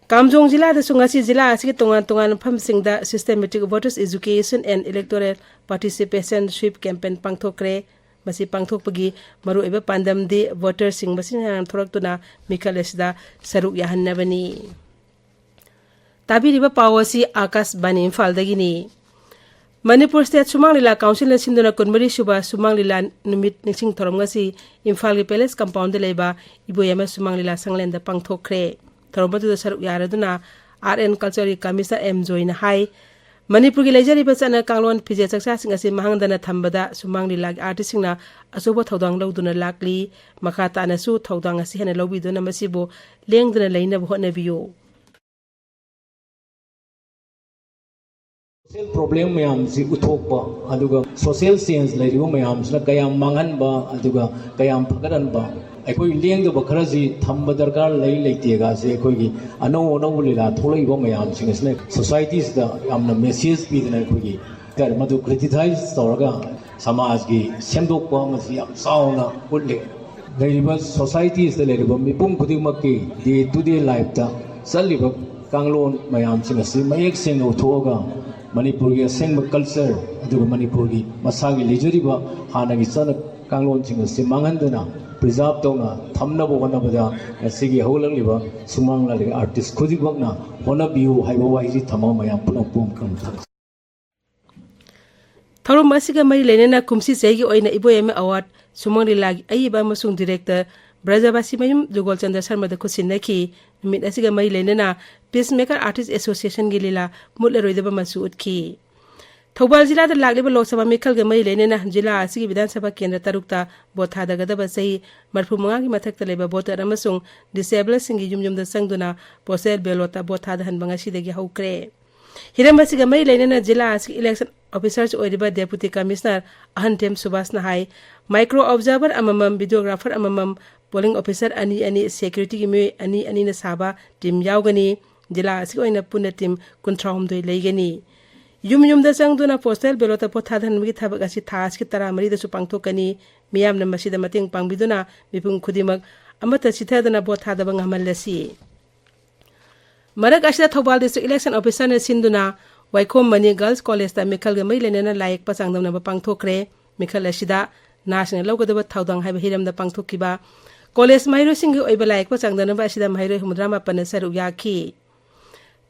ꯀꯥꯝꯖꯣꯡ ꯖꯤꯂꯥꯗꯁꯨ ꯉꯁꯤ ꯖꯤꯂꯥ ꯑꯁꯤꯒꯤ ꯇꯣꯉꯥꯟ ꯇꯣꯉꯥꯟꯕ ꯃꯐꯝꯁꯤꯡꯗ Systematic Voters Education and Electoral Participation Sweep Campaign ꯄꯥꯡꯊꯣꯛꯈ꯭ꯔꯦ꯫ ꯃꯁꯤ ꯄꯥꯡꯊꯣꯛꯄꯒꯤ ꯃꯔꯨꯑꯣꯏꯕ ꯄꯥꯟꯗꯝꯗꯤ ꯚꯣꯇꯔꯁꯤꯡ ꯃꯁꯤꯡ ꯍꯦꯟꯅ ꯊꯣꯔꯛꯇꯨꯅ ꯃꯤꯈꯜ ꯑꯁꯤꯗ ꯁꯔꯨꯛ ꯌꯥꯍꯟꯅꯕꯅꯤ꯫ ꯇꯥꯕꯤꯔꯤꯕ ꯄꯥꯎ ꯑꯁꯤ ꯑꯥꯀꯥꯁꯕꯥꯅꯤ ꯏꯝꯐꯥꯜꯗꯒꯤꯅꯤ꯫ ꯃꯅꯤꯄꯨꯔ ꯁ꯭ꯇꯦꯠ ꯁꯨꯃꯥꯡ ꯂꯤꯂꯥ ꯀꯥꯎꯟꯁꯤꯜꯅ ꯁꯤꯟꯗꯨꯅ ꯀꯨꯟꯃꯔꯤ ꯁꯨꯕ ꯁꯨꯃꯥꯡ ꯂꯤꯂꯥ ꯅꯨꯃꯤꯠ ꯅꯤꯡꯁꯤꯡ ꯊꯧꯔꯝ ꯉꯁꯤ ꯏꯝꯐꯥꯜꯒꯤ ꯄꯦꯂꯦꯁ ꯀꯝꯄꯥꯎꯟꯗ ꯂꯩꯕ ꯏꯕꯣꯌꯥꯏꯃ ꯁꯨꯃꯥꯡ ꯂꯤꯂꯥ ꯁꯪꯂꯦꯟꯗ ꯄꯥꯡꯊꯣꯛꯈ꯭ꯔꯦ꯫ ꯊꯧꯔꯝ ꯑꯗꯨꯗ ꯁꯔꯨꯛ ꯌꯥꯔꯗꯨꯅ Art and Cultureꯒꯤ ꯀꯃꯤꯁꯅꯔ ꯑꯦꯝ ꯖꯣꯏꯅ ꯍꯥꯏ, ꯃꯅꯤꯄꯨꯔꯒꯤ ꯂꯩꯖꯔꯤꯕ ꯆꯠꯅ ꯀꯥꯡꯂꯣꯟ, ꯐꯤꯖꯦꯠ ꯆꯛꯆꯥꯁꯤꯡ ꯑꯁꯤ ꯃꯥꯡꯍꯟꯗꯅ ꯊꯝꯕꯗ ꯁꯨꯃꯥꯡ ꯂꯤꯂꯥꯒꯤ ꯑꯥꯔꯇꯤꯁꯁꯤꯡꯅ ꯑꯆꯧꯕ ꯊꯧꯗꯥꯡ ꯂꯧꯗꯨꯅ ꯂꯥꯛꯂꯤ꯫ ꯃꯈꯥ ꯇꯥꯅꯁꯨ ꯊꯧꯗꯥꯡ ꯑꯁꯤ ꯍꯦꯟꯅ ꯂꯧꯕꯤꯗꯨꯅ ꯃꯁꯤꯕꯨ ꯂꯦꯡꯗꯅ ꯂꯩꯅꯕ ꯍꯣꯠꯅꯕꯤꯌꯨ꯫ ꯁꯣꯁꯤꯌꯦꯜ ꯄ꯭ꯔꯣꯕ꯭ꯂꯦꯝ ꯃꯌꯥꯝꯁꯤ ꯎꯠꯊꯣꯛꯄ, ꯑꯗꯨꯒ ꯁꯣꯁꯤꯌꯦꯜ ꯆꯦꯟꯖ ꯂꯩꯔꯤꯕ ꯃꯌꯥꯝꯁꯤꯅ ꯀꯌꯥꯝ ꯃꯥꯡꯍꯟꯕ ꯑꯗꯨꯒ ꯀꯌꯥꯝ ꯐꯒꯠꯍꯟꯕ, ꯑꯩꯈꯣꯏ ꯂꯦꯡꯗꯕ ꯈꯔꯁꯤ ꯊꯝꯕ ꯗꯔꯀꯥꯔ ꯂꯩ ꯂꯩꯇꯦꯒꯁꯦ ꯑꯩꯈꯣꯏꯒꯤ ꯑꯅꯧ ꯑꯅꯧꯕ ꯂꯤꯂꯥ ꯊꯣꯛꯂꯛꯏꯕ ꯃꯌꯥꯝꯁꯤꯡ ꯑꯁꯤꯅ ꯁꯣꯁꯥꯏꯇꯤꯁꯤꯗ ꯌꯥꯝꯅ ꯃꯦꯁꯦꯖ ꯄꯤꯗꯅ ꯑꯩꯈꯣꯏꯒꯤ ꯃꯗꯨ ꯀ꯭ꯔꯤꯇꯤꯁꯥꯏꯖ ꯇꯧꯔꯒ ꯁꯃꯥꯖꯒꯤ ꯁꯦꯝꯗꯣꯛꯄ ꯑꯃꯁꯤ ꯌꯥꯝ ꯆꯥꯎꯅ ꯎꯠꯂꯤ꯫ ꯂꯩꯔꯤꯕ ꯁꯣꯁꯥꯏꯇꯤꯁꯤꯗ ꯂꯩꯔꯤꯕ ꯃꯤꯄꯨꯝ ꯈꯨꯗꯤꯡꯃꯛꯀꯤ ꯗꯦ ꯇꯨ ꯗꯦ ꯂꯥꯏꯐꯇ ꯆꯠꯂꯤꯕ ꯀꯥꯡꯂꯣꯟ ꯃꯌꯥꯝꯁꯤꯡ ꯑꯁꯤ ꯃꯌꯦꯛ ꯁꯦꯡꯅ ꯎꯠꯊꯣꯛꯑꯒ ꯃꯅꯤꯄꯨꯔꯒꯤ ꯑꯁꯦꯡꯕ ꯀꯜꯆꯔ ꯑꯗꯨꯒ ꯃꯅꯤꯄꯨꯔꯒꯤ ꯃꯁꯥꯒꯤ ꯂꯩꯖꯔꯤꯕ ꯍꯥꯟꯅꯒꯤ ꯆꯠꯅ ꯀꯥꯡꯂꯣꯟꯁꯤꯡ ꯑꯁꯤ ꯃꯥꯡꯍꯟꯗꯅ ꯄ꯭ꯔꯤꯖꯥꯕ ꯇꯧꯅ ꯊꯝꯅꯕ ꯍꯣꯠꯅꯕꯗ ꯉꯁꯤꯒꯤ ꯍꯧꯒꯠꯂꯛꯂꯤꯕ ꯁꯨꯃꯥꯡ ꯂꯥꯂꯤꯒꯤ ꯑꯥꯔꯇꯤꯁ ꯈꯨꯗꯤꯡꯃꯛꯅ ꯍꯣꯠꯅꯕꯤꯌꯨ ꯍꯥꯏꯕ ꯋꯥꯍꯩꯁꯤ ꯊꯝꯃꯒ ꯃꯌꯥꯝ ꯄꯨꯝꯅꯃꯛꯄꯨ ꯑꯃꯨꯛꯇꯪ ꯊꯝꯖꯒꯦ꯫ ꯊꯧꯔꯝ ꯑꯁꯤꯒ ꯃꯔꯤ ꯂꯩꯅꯅ ꯀꯨꯝꯁꯤ ꯆꯍꯤꯒꯤ ꯑꯣꯏꯅ ꯏꯕꯣꯌꯥꯏꯃ ꯑꯦꯋꯥꯔꯗ, ꯁꯨꯃꯥꯡ ꯂꯤꯂꯥꯒꯤ ꯑꯏꯕ ꯑꯃꯁꯨꯡ ꯗꯤꯔꯦꯛꯇꯔ ꯕ꯭ꯔꯖꯕꯥꯁꯤꯃꯌꯨꯝ ꯖꯨꯒꯣꯜꯆꯟꯗ꯭ꯔ ꯁꯔꯃꯗ ꯈꯨꯠꯁꯤꯟꯅꯈꯤ꯫ ꯅꯨꯃꯤꯠ ꯑꯁꯤꯒ ꯃꯔꯤ ꯂꯩꯅꯅ Peacemaker Artist Associationꯒꯤ ꯂꯤꯂꯥ ꯃꯨꯠꯂꯔꯣꯏꯗꯕ ꯃꯆꯨ ꯎꯠꯈꯤ꯫ ꯊꯧꯕꯥꯜ ꯖꯤꯂꯥꯗ ꯂꯥꯛꯂꯤꯕ ꯂꯣꯛ ꯁꯚꯥ ꯃꯤꯈꯜꯒ ꯃꯔꯤ ꯂꯩꯅꯅ ꯖꯤꯂꯥ ꯑꯁꯤꯒꯤ ꯕꯤꯙꯥꯟ ꯁꯚꯥ ꯀꯦꯟꯗ꯭ꯔ ꯇꯔꯨꯛꯇ ꯚꯣꯠ ꯊꯥꯗꯒꯗꯕ ꯆꯍꯤ ꯃꯔꯤꯐꯨ ꯃꯉꯥꯒꯤ ꯃꯊꯛꯇ ꯂꯩꯕ ꯚꯣꯇꯔ ꯑꯃꯁꯨꯡ ꯗꯤꯁꯦꯕꯜꯁꯤꯡꯒꯤ ꯌꯨꯝ ꯌꯨꯝꯗ ꯆꯪꯗꯨꯅ ꯄꯣꯁꯇꯦꯜ ꯕꯦꯂꯣꯠꯇ ꯚꯣꯠ ꯊꯥꯗꯍꯟꯕ ꯉꯁꯤꯗꯒꯤ ꯍꯧꯈ꯭ꯔꯦ꯫ ꯍꯤꯔꯝ ꯑꯁꯤꯒ ꯃꯔꯤ ꯂꯩꯅꯅ ꯖꯤꯂꯥ ꯑꯁꯤꯒꯤ ꯏꯂꯦꯛꯁꯟ ꯑꯣꯐꯤꯁꯥꯔꯁꯨ ꯑꯣꯏꯔꯤꯕ ꯗꯦꯄꯨꯇꯤ ꯀꯃꯤꯁꯅꯔ ꯑꯍꯟꯊꯦꯝ ꯁꯨꯕꯥꯁꯅ ꯍꯥꯏ, ꯃꯥꯏꯀ꯭ꯔꯣ ꯑꯣꯕꯖꯥꯔꯚꯔ ꯑꯃꯃꯝ, ꯚꯤꯗꯤꯑꯣꯒ꯭ꯔꯥꯐꯔ ꯑꯃꯃꯝ, ꯄꯣꯂꯤꯡ ꯑꯣꯐꯤꯁꯥꯔ ꯑꯅꯤ ꯑꯅꯤ, ꯁꯦꯀ꯭ꯌꯨꯔꯤꯇꯤꯒꯤ ꯃꯤꯑꯣꯏ ꯑꯅꯤ ꯑꯅꯤꯅ ꯁꯥꯕ ꯇꯤꯝ ꯌꯥꯎꯒꯅꯤ꯫ ꯖꯤꯂꯥ ꯑꯁꯤꯒꯤ ꯑꯣꯏꯅ ꯄꯨꯟꯅ ꯇꯤꯝ ꯀꯨꯟꯊ꯭ꯔꯥꯍꯨꯝꯗꯣꯏ ꯂꯩꯒꯅꯤ꯫ ꯌꯨꯝ ꯌꯨꯝꯗ ꯆꯪꯗꯨꯅ ꯄꯣꯁꯇꯦꯜ ꯕꯦꯂꯣꯠꯇ ꯚꯣꯠ ꯊꯥꯗꯍꯟꯕꯒꯤ ꯊꯕꯛ ꯑꯁꯤ ꯊꯥ ꯑꯁꯤꯒꯤ ꯇꯔꯥꯃꯔꯤꯗꯁꯨ ꯄꯥꯡꯊꯣꯛꯀꯅꯤ꯫ ꯃꯤꯌꯥꯝꯅ ꯃꯁꯤꯗ ꯃꯇꯦꯡ ꯄꯥꯡꯕꯤꯗꯨꯅ ꯃꯤꯄꯨꯝ ꯈꯨꯗꯤꯡꯃꯛ ꯑꯃꯠꯇ ꯆꯤꯊꯗꯅ ꯚꯣꯠ ꯊꯥꯗꯕ ꯉꯝꯍꯜꯂꯁꯤ꯫ ꯃꯔꯛ ꯑꯁꯤꯗ ꯊꯧꯕꯥꯜ District Election Officerꯅ ꯁꯤꯟꯗꯨꯅ ꯋꯥꯏꯈꯣꯝ ꯃꯅꯤ Girls Collegeꯇ ꯃꯤꯈꯜꯒ ꯃꯔꯤ ꯂꯩꯅꯅ ꯂꯥꯏ ꯌꯦꯛꯄ ꯆꯥꯡꯗꯝꯅꯕ ꯄꯥꯡꯊꯣꯛꯈ꯭ꯔꯦ꯫ ꯃꯤꯈꯜ ꯑꯁꯤꯗ ꯅꯍꯥꯁꯤꯡꯅ ꯂꯧꯒꯗꯕ ꯊꯧꯗꯥꯡ ꯍꯥꯏꯕ ꯍꯤꯔꯝꯗ ꯄꯥꯡꯊꯣꯛꯈꯤꯕ ꯀꯣꯂꯦꯖ ꯃꯍꯩꯔꯣꯏꯁꯤꯡꯒꯤ ꯑꯣꯏꯕ ꯂꯥꯏ ꯌꯦꯛꯄ ꯆꯥꯡꯗꯝꯅꯕ ꯑꯁꯤꯗ ꯃꯍꯩꯔꯣꯏ ꯍꯨꯝꯐꯨꯇꯔꯥ ꯃꯥꯄꯟꯅ ꯁꯔꯨꯛ ꯌꯥꯈꯤ꯫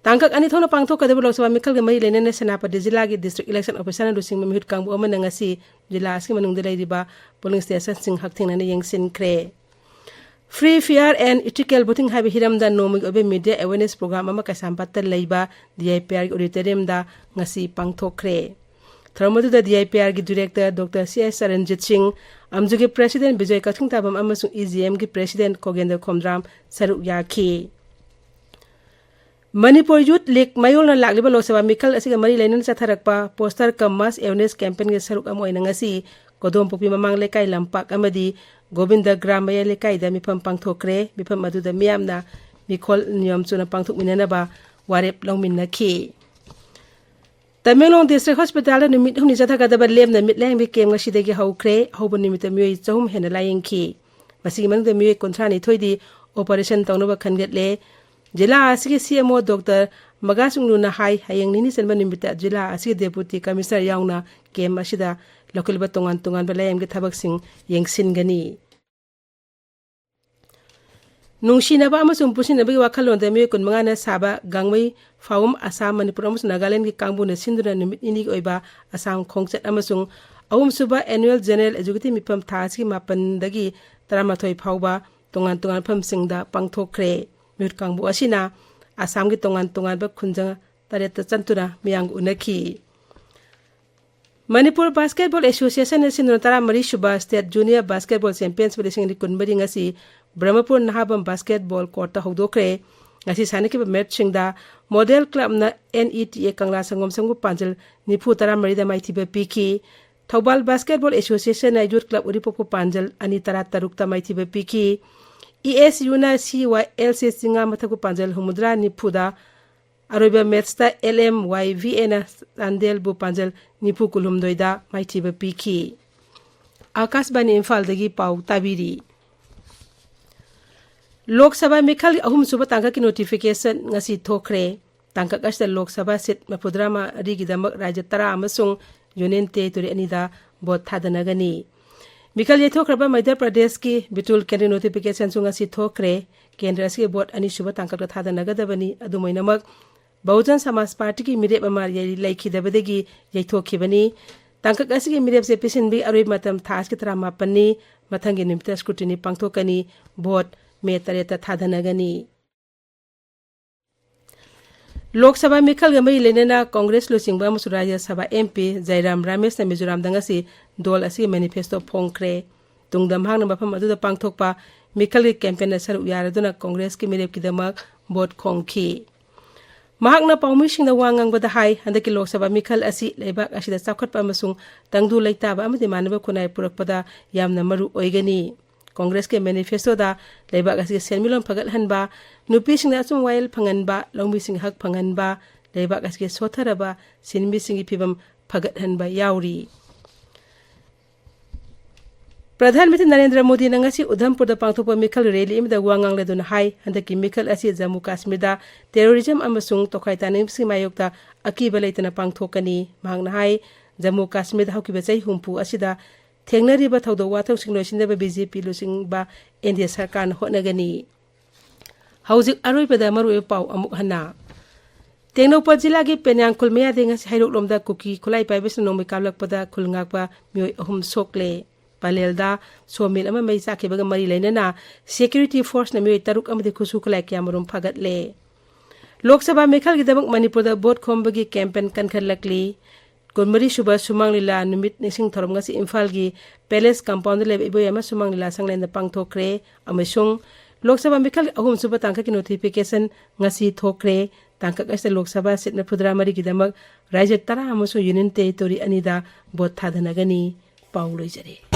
ꯇꯥꯡꯀꯛ ꯑꯅꯤ ꯊꯣꯛꯅ ꯄꯥꯡꯊꯣꯛꯀꯗꯕ ꯂꯣꯛ ꯁꯚꯥ ꯃꯤꯈꯜꯒ ꯃꯔꯤ ꯂꯩꯅꯅ ꯁꯦꯅꯥꯄꯇꯤ ꯖꯤꯂꯥꯒꯤ District Election Officerꯅ ꯂꯨꯆꯤꯡꯕ ꯃꯤꯍꯨꯠ ꯀꯥꯡꯕꯨ ꯑꯃꯅ ꯉꯁꯤ ꯖꯤꯂꯥ ꯑꯁꯤꯒꯤ ꯃꯅꯨꯡꯗ ꯂꯩꯔꯤꯕ polling stationꯁꯤꯡ ꯍꯛꯊꯦꯡꯅꯅ ꯌꯦꯡꯁꯤꯟꯈ꯭ꯔꯦ꯫ Free, Fair and Ethical Voting ꯍꯥꯏꯕ ꯍꯤꯔꯝꯗ ꯅꯣꯡꯃꯒꯤ ꯑꯣꯏꯕ media awareness program ꯑꯃ ꯀꯩꯁꯥꯝꯄꯥꯠꯇ ꯂꯩꯕ DIPRꯒꯤ auditoriumꯗ ꯉꯁꯤ ꯄꯥꯡꯊꯣꯛꯈ꯭ꯔꯦ꯫ ꯊꯧꯔꯝ ꯑꯗꯨꯗ DIPRꯒꯤ Director Doctor C S ꯆꯔꯟꯖꯤꯠ ꯁꯤꯡ, ꯑꯝꯖꯨꯒꯤ President ꯕꯤꯖꯣꯏ ꯀꯛꯆꯤꯡ ꯇꯥꯕꯝ ꯑꯃꯁꯨꯡ EGMꯒꯤ President ꯈꯣꯒꯦꯟꯗ꯭ꯔ ꯈꯣꯝꯗ꯭ꯔꯥꯝ ꯁꯔꯨꯛ ꯌꯥꯈꯤ꯫ ꯃꯅꯤꯄꯨꯔ Youth League ꯃꯌꯣꯜꯅ ꯂꯥꯛꯂꯤꯕ ꯂꯣꯛ ꯁꯚꯥ ꯃꯤꯈꯜ ꯑꯁꯤꯒ ꯃꯔꯤ ꯂꯩꯅꯅ ꯆꯠꯊꯔꯛꯄ poster cum mass awareness campaignꯒꯤ ꯁꯔꯨꯛ ꯑꯃ ꯑꯣꯏꯅ ꯉꯁꯤ ꯀꯣꯗꯣꯝꯄꯣꯛꯄꯤ ꯃꯃꯥꯡ ꯂꯩꯀꯥꯏ ꯂꯝꯄꯥꯛ ꯑꯃꯗꯤ ꯒꯣꯕꯤꯟꯗ ꯒ꯭ꯔꯥꯝ ꯃꯌꯥꯏ ꯂꯩꯀꯥꯏꯗ ꯃꯤꯐꯝ ꯄꯥꯡꯊꯣꯛꯈ꯭ꯔꯦ꯫ ꯃꯤꯐꯝ ꯑꯗꯨꯗ ꯃꯤꯌꯥꯝꯅ ꯃꯤꯈꯜ ꯅꯤꯌꯣꯝ ꯆꯨꯝꯅ ꯄꯥꯡꯊꯣꯛꯃꯤꯟꯅꯅꯕ ꯋꯥꯔꯦꯞ ꯂꯧꯃꯤꯟꯅꯈꯤ꯫ ꯇꯃꯦꯡꯂꯣꯡ District Hospitalꯗ ꯅꯨꯃꯤꯠ ꯍꯨꯝꯅꯤ ꯆꯠꯊꯒꯗꯕ ꯂꯦꯝꯅ ꯃꯤꯠ ꯂꯥꯌꯦꯡꯕꯒꯤ camp ꯉꯁꯤꯗꯒꯤ ꯍꯧꯈ꯭ꯔꯦ꯫ ꯑꯍꯧꯕ ꯅꯨꯃꯤꯠꯇ ꯃꯤꯑꯣꯏ ꯆꯍꯨꯝ ꯍꯦꯟꯅ ꯂꯥꯌꯦꯡꯈꯤ꯫ ꯃꯁꯤꯒꯤ ꯃꯅꯨꯡꯗ ꯃꯤꯑꯣꯏ ꯀꯨꯟꯊ꯭ꯔꯥ ꯅꯤꯊꯣꯏꯗꯤ operation ꯇꯧꯅꯕ ꯈꯟꯒꯠꯂꯦ꯫ ꯖꯤꯂꯥ ꯑꯁꯤꯒꯤ CMO Doctor ꯃꯒꯥꯁꯨꯡꯂꯨꯅ ꯍꯥꯏ, ꯍꯌꯦꯡ ꯅꯤꯅꯤ ꯆꯟꯕ ꯅꯨꯃꯤꯠꯇ ꯖꯤꯂꯥ ꯑꯁꯤꯒꯤ Deputy Commissioner ꯌꯥꯎꯅ camp ꯑꯁꯤꯗ ꯂꯧꯈꯠꯂꯤꯕ ꯇꯣꯉꯥꯟ ꯇꯣꯉꯥꯟꯕ ꯂꯥꯌꯦꯡꯒꯤ ꯊꯕꯛꯁꯤꯡ ꯌꯦꯡꯁꯤꯟꯒꯅꯤ꯫ ꯅꯨꯡꯁꯤꯅꯕ ꯑꯃꯁꯨꯡ ꯄꯨꯟꯁꯤꯟꯅꯕꯒꯤ ꯋꯥꯈꯜꯂꯣꯟꯗ ꯃꯤꯑꯣꯏ ꯀꯨꯟꯃꯉꯥꯅ ꯁꯥꯕ ꯒꯥꯡꯃꯩ ꯐꯥꯎꯝ ꯑꯁꯥꯝ, ꯃꯅꯤꯄꯨꯔ ꯑꯃꯁꯨꯡ ꯅꯥꯒꯥꯂꯦꯟꯗꯒꯤ ꯀꯥꯡꯕꯨꯅ ꯁꯤꯟꯗꯨꯅ ꯅꯨꯃꯤꯠ ꯅꯤꯅꯤꯒꯤ ꯑꯣꯏꯕ ꯑꯁꯥꯝ ꯈꯣꯡꯆꯠ ꯑꯃꯁꯨꯡ ꯑꯍꯨꯝꯁꯨꯕ Annual General Executive ꯃꯤꯐꯝ ꯊꯥ ꯑꯁꯤꯒꯤ ꯃꯥꯄꯟꯗꯒꯤ ꯇꯔꯥꯃꯥꯊꯣꯏ ꯐꯥꯎꯕ ꯇꯣꯉꯥꯟ ꯇꯣꯉꯥꯟꯕ ꯃꯐꯝꯁꯤꯡꯗ ꯄꯥꯡꯊꯣꯛꯈ꯭ꯔꯦ꯫ ꯃꯤꯍꯨꯠ ꯀꯥꯡꯕꯨ ꯑꯁꯤꯅ ꯑꯁꯥꯝꯒꯤ ꯇꯣꯉꯥꯟ ꯇꯣꯉꯥꯟꯕ ꯈꯨꯟꯖꯪ ꯇꯔꯦꯠꯇ ꯆꯠꯇꯨꯅ ꯃꯤꯌꯥꯝꯒ ꯎꯅꯈꯤ꯫ ꯃꯅꯤꯄꯨꯔ Basketball Associationꯅ ꯁꯤꯟꯗꯨꯅ ꯇꯔꯥꯃꯔꯤ ꯁꯨꯕ State Junior Basketball Championship ꯂꯤꯁꯤꯡ ꯑꯅꯤ ꯀꯨꯟꯃꯔꯤ ꯉꯁꯤ ꯕ꯭ꯔꯍꯃꯄꯨꯔ ꯅꯍꯥꯕꯝ basketball courtꯇ ꯍꯧꯗꯣꯛꯈ꯭ꯔꯦ꯫ ꯉꯁꯤ ꯁꯥꯟꯅꯈꯤꯕ matchꯁꯤꯡꯗ Model Clubꯅ NETA ꯀꯪꯂꯥ ꯁꯪꯒꯣꯝ ꯁꯪꯒꯨ ꯄꯥꯟꯖꯜ ꯅꯤꯐꯨ ꯇꯔꯥꯃꯔꯤꯗ ꯃꯥꯏꯊꯤꯕ ꯄꯤꯈꯤ꯫ ꯊꯧꯕꯥꯜ Basketball Associationꯅ Youth Club ꯎꯔꯤꯄꯣꯛꯄꯨ ꯄꯥꯟꯖꯜ ꯑꯅꯤ ꯇꯔꯥ ꯇꯔꯨꯛꯇ ꯃꯥꯏꯊꯤꯕ ꯄꯤꯈꯤ꯫ ESUꯅ CYLC ꯆꯤꯡꯉꯥ ꯃꯊꯛꯄꯨ ꯄꯥꯟꯖꯜ ꯍꯨꯝꯐꯨꯇꯔꯥ ꯅꯤꯐꯨꯗ, ꯑꯔꯣꯏꯕ matchꯇ LMYVAꯅ ꯆꯥꯟꯗꯦꯜꯕꯨ ꯄꯥꯟꯖꯜ ꯅꯤꯐꯨ ꯀꯨꯟꯍꯨꯝꯗꯣꯏꯗ ꯃꯥꯏꯊꯤꯕ ꯄꯤꯈꯤ꯫ ꯑꯥꯀꯥꯁꯕꯥꯅꯤ ꯏꯝꯐꯥꯜꯗꯒꯤ ꯄꯥꯎ ꯇꯥꯕꯤꯔꯤ꯫ ꯂꯣꯛ ꯁꯚꯥ ꯃꯤꯈꯜꯒꯤ ꯑꯍꯨꯝꯁꯨꯕ ꯇꯥꯡꯀꯛꯀꯤ ꯅꯣꯇꯤꯐꯤꯀꯦꯁꯟ ꯉꯁꯤ ꯊꯣꯛꯈ꯭ꯔꯦ꯫ ꯇꯥꯡꯀꯛ ꯑꯁꯤꯗ ꯂꯣꯛ ꯁꯚꯥ ꯁꯤꯠ ꯃꯔꯤꯐꯨꯇꯔꯥ ꯃꯔꯤꯒꯤꯗꯃꯛ ꯔꯥꯖ꯭ꯌ ꯇꯔꯥ ꯑꯃꯁꯨꯡ ꯌꯨꯅꯤꯌꯟ ꯇꯦꯔꯤꯇꯣꯔꯤ ꯑꯅꯤꯗ ꯚꯣꯠ ꯊꯥꯗꯅꯒꯅꯤ꯫ ꯃꯤꯈꯜ ꯌꯩꯊꯣꯛꯈ꯭ꯔꯕ ꯃꯙ꯭ꯌ ꯄ꯭ꯔꯗꯦꯁꯀꯤ ꯕꯤꯇꯨꯜ ꯀꯦꯟꯗ꯭ꯔ ꯅꯣꯇꯤꯐꯤꯀꯦꯁꯟꯁꯨ ꯉꯁꯤ ꯊꯣꯛꯈ꯭ꯔꯦ꯫ ꯀꯦꯟꯗ꯭ꯔ ꯑꯁꯤꯒꯤ ꯚꯣꯠ ꯑꯅꯤꯁꯨꯕ ꯇꯥꯡꯀꯛꯇ ꯊꯥꯗꯅꯒꯗꯕꯅꯤ꯫ ꯑꯗꯨꯝ ꯑꯣꯏꯅꯃꯛ, ꯕꯍꯨꯖꯟ ꯁꯃꯥꯖ ꯄꯥꯔꯇꯤꯒꯤ ꯃꯤꯔꯦꯞ ꯑꯃ ꯌꯩ-, ꯂꯩꯈꯤꯗꯕꯗꯒꯤ ꯌꯩꯊꯣꯛꯈꯤꯕꯅꯤ꯫ ꯇꯥꯡꯀꯛ ꯑꯁꯤꯒꯤ ꯃꯤꯔꯦꯞꯁꯦ ꯄꯤꯁꯤꯟꯕꯒꯤ ꯑꯔꯣꯏꯕ ꯃꯇꯝ ꯊꯥ ꯑꯁꯤꯒꯤ ꯇꯔꯥꯃꯥꯄꯟꯅꯤ꯫ ꯃꯊꯪꯒꯤ ꯅꯨꯃꯤꯠꯇ ꯁ꯭ꯀ꯭ꯔꯨꯇꯤꯅꯤ ꯄꯥꯡꯊꯣꯛꯀꯅꯤ꯫ ꯚꯣꯠ ꯃꯦ ꯇꯔꯦꯠꯇ ꯊꯥꯗꯅꯒꯅꯤ꯫ ꯂꯣꯛ ꯁꯚꯥ ꯃꯤꯈꯜꯒ ꯃꯔꯤ ꯂꯩꯅꯅ ꯀꯣꯡꯒ꯭ꯔꯦꯁ ꯂꯨꯆꯤꯡꯕ ꯑꯃꯁꯨꯡ ꯔꯥꯖ꯭ꯌ ꯁꯚꯥ ꯑꯦꯝ ꯄꯤ ꯖꯥꯏꯔꯥꯝ ꯔꯥꯃꯦꯁꯅ ꯃꯤꯖꯣꯔꯥꯝꯗ ꯉꯁꯤ ꯗꯣꯜ ꯑꯁꯤꯒꯤ ꯃꯦꯅꯤꯐꯦꯁꯇꯣ ꯐꯣꯡꯈ꯭ꯔꯦ꯫ ꯇꯨꯡꯗ ꯃꯍꯥꯛꯅ ꯃꯐꯝ ꯑꯗꯨꯗ ꯄꯥꯡꯊꯣꯛꯄ ꯃꯤꯈꯜꯒꯤ ꯀꯦꯝꯄꯦꯟꯗ ꯁꯔꯨꯛ ꯌꯥꯔꯗꯨꯅ ꯀꯣꯡꯒ꯭ꯔꯦꯁꯀꯤ ꯃꯤꯔꯦꯞꯀꯤꯗꯃꯛ ꯚꯣꯠ ꯈꯣꯝꯈꯤ꯫ ꯃꯍꯥꯛꯅ ꯄꯥꯎꯃꯤꯁꯤꯡꯗ ꯋꯥ ꯉꯥꯡꯕꯗ ꯍꯥꯏ, ꯍꯟꯗꯛꯀꯤ ꯂꯣꯛ ꯁꯚꯥ ꯃꯤꯈꯜ ꯑꯁꯤ ꯂꯩꯕꯥꯛ ꯑꯁꯤꯗ ꯆꯥꯎꯈꯠꯄ ꯑꯃꯁꯨꯡ ꯇꯪꯗꯨ ꯂꯩꯇꯥꯕ ꯑꯃꯗꯤ ꯃꯥꯟꯅꯕ ꯈꯨꯟꯅꯥꯏ ꯄꯨꯔꯛꯄꯗ ꯌꯥꯝꯅ ꯃꯔꯨ ꯑꯣꯏꯒꯅꯤ꯫ ꯀꯣꯡꯒ꯭ꯔꯦꯁꯀꯤ ꯃꯦꯅꯤꯐꯦꯁꯇꯣꯗ ꯂꯩꯕꯥꯛ ꯑꯁꯤꯒꯤ ꯁꯦꯟꯃꯤꯠꯂꯣꯟ ꯐꯒꯠꯍꯟꯕ, ꯅꯨꯄꯤꯁꯤꯡꯗ ꯑꯆꯨꯝ ꯋꯥꯌꯦꯜ ꯐꯪꯍꯟꯕ, ꯂꯧꯃꯤꯁꯤꯡꯒꯤ ꯍꯛ ꯐꯪꯍꯟꯕ, ꯂꯩꯕꯥꯛ ꯑꯁꯤꯒꯤ ꯁꯣꯠꯊꯔꯕ ꯁꯤꯟꯃꯤꯁꯤꯡꯒꯤ ꯐꯤꯚꯝ ꯐꯒꯠꯍꯟꯕ ꯌꯥꯎꯔꯤ꯫ ꯄ꯭ꯔꯙꯥꯟ ꯃꯟꯇ꯭ꯔꯤ ꯅꯔꯦꯟꯗ꯭ꯔ ꯃꯣꯗꯤꯅ ꯉꯁꯤ ꯎꯙꯝꯄꯨꯔꯗ ꯄꯥꯡꯊꯣꯛꯄ ꯃꯤꯈꯜ ꯔꯦꯂꯤ ꯑꯃꯗ ꯋꯥ ꯉꯥꯡꯂꯗꯨꯅ ꯍꯥꯏ, ꯍꯟꯗꯛꯀꯤ ꯃꯤꯈꯜ ꯑꯁꯤ ꯖꯝꯃꯨ ꯀꯥꯁꯃꯤꯔꯗ ꯇꯦꯔꯣꯔꯤꯖꯝ ꯑꯃꯁꯨꯡ ꯇꯣꯈꯥꯏ ꯇꯥꯅꯤꯡꯕꯁꯤꯡꯒꯤ ꯃꯥꯌꯣꯛꯇ ꯑꯀꯤꯕ ꯂꯩꯇꯅ ꯄꯥꯡꯊꯣꯛꯀꯅꯤ꯫ ꯃꯍꯥꯛꯅ ꯍꯥꯏ, ꯖꯝꯃꯨ ꯀꯥꯁꯃꯤꯔꯗ ꯍꯧꯈꯤꯕ ꯆꯍꯤ ꯍꯨꯝꯐꯨ ꯑꯁꯤꯗ ꯊꯦꯡꯅꯔꯤꯕ ꯊꯧꯗꯣꯛ ꯋꯥꯊꯣꯛꯁꯤꯡ ꯂꯣꯏꯁꯤꯟꯅꯕ ꯕꯤ ꯖꯦ ꯄꯤ ꯂꯨꯆꯤꯡꯕ ꯑꯦꯟ ꯗꯤ ꯑꯦ ꯁꯔꯀꯥꯔꯅ ꯍꯣꯠꯅꯒꯅꯤ꯫ ꯍꯧꯖꯤꯛ ꯑꯔꯣꯏꯕꯗ ꯃꯔꯨꯑꯣꯏꯕ ꯄꯥꯎ ꯑꯃꯨꯛ ꯍꯟꯅ꯫ ꯇꯦꯡꯅꯧꯄꯜ ꯖꯤꯂꯥꯒꯤ ꯄꯦꯅꯥꯡꯈꯨꯜ ꯃꯌꯥꯗ ꯉꯁꯤ ꯍꯩꯔꯣꯛꯂꯣꯝꯗ ꯀꯨꯀꯤ ꯈꯨꯠꯂꯥꯏ ꯄꯥꯏꯕꯁꯤꯡꯅ ꯅꯣꯡꯃꯩ ꯀꯥꯞꯂꯛꯄꯗ ꯈꯨꯜ ꯉꯥꯛꯄ ꯃꯤꯑꯣꯏ ꯑꯍꯨꯝ ꯁꯣꯛꯂꯦ꯫ ꯄꯂꯦꯜꯗ ꯁꯣ ꯃꯤꯜ ꯑꯃ ꯃꯩ ꯆꯥꯛꯈꯤꯕꯒ ꯃꯔꯤ ꯂꯩꯅꯅ ꯁꯦꯀ꯭ꯌꯨꯔꯤꯇꯤ ꯐꯣꯔꯁꯅ ꯃꯤꯑꯣꯏ ꯇꯔꯨꯛ ꯑꯃꯗꯤ ꯈꯨꯠꯁꯨ ꯈꯨꯠꯂꯥꯏ ꯀꯌꯥꯃꯔꯨꯝ ꯐꯥꯒꯠꯂꯦ꯫ ꯂꯣꯛ ꯁꯚꯥ ꯃꯤꯈꯜꯒꯤꯗꯃꯛ ꯃꯅꯤꯄꯨꯔꯗ ꯚꯣꯠ ꯈꯣꯝꯕꯒꯤ ꯀꯦꯝꯄꯦꯟ ꯀꯟꯈꯠꯂꯛꯂꯤ꯫ ꯀꯨꯟꯃꯔꯤ ꯁꯨꯕ ꯁꯨꯃꯥꯡ ꯂꯤꯂꯥ ꯅꯨꯃꯤꯠ ꯅꯤꯡꯁꯤꯡ ꯊꯧꯔꯝ ꯉꯁꯤ ꯏꯝꯐꯥꯜꯒꯤ ꯄꯦꯂꯦꯁ ꯀꯝꯄꯥꯎꯟꯗ ꯂꯩꯕ ꯏꯕꯣꯌꯥꯏꯃ ꯁꯨꯃꯥꯡ ꯂꯤꯂꯥ ꯁꯪꯂꯦꯟꯗ ꯄꯥꯡꯊꯣꯛꯈ꯭ꯔꯦ꯫ ꯑꯃꯁꯨꯡ ꯂꯣꯛ ꯁꯚꯥ ꯃꯤꯈꯜ ꯑꯍꯨꯝꯁꯨꯕ ꯇꯥꯡꯀꯛꯀꯤ ꯅꯣꯇꯤꯐꯤꯀꯦꯁꯟ ꯉꯁꯤ ꯊꯣꯛꯈ꯭ꯔꯦ꯫ ꯇꯥꯡꯀꯛ ꯑꯁꯤꯗ ꯂꯣꯛ ꯁꯚꯥ ꯁꯤꯠ ꯃꯔꯤꯐꯨꯇꯔꯥ ꯃꯔꯤꯒꯤꯗꯃꯛ ꯔꯥꯖ꯭ꯌ ꯇꯔꯥ ꯑꯃꯁꯨꯡ ꯌꯨꯅꯤꯌꯟ ꯇꯦꯔꯤꯇꯣꯔꯤ ꯑꯅꯤꯗ ꯚꯣꯠ ꯊꯥꯗꯅꯒꯅꯤ꯫ ꯄꯥꯎ ꯂꯣꯏꯖꯔꯦ꯫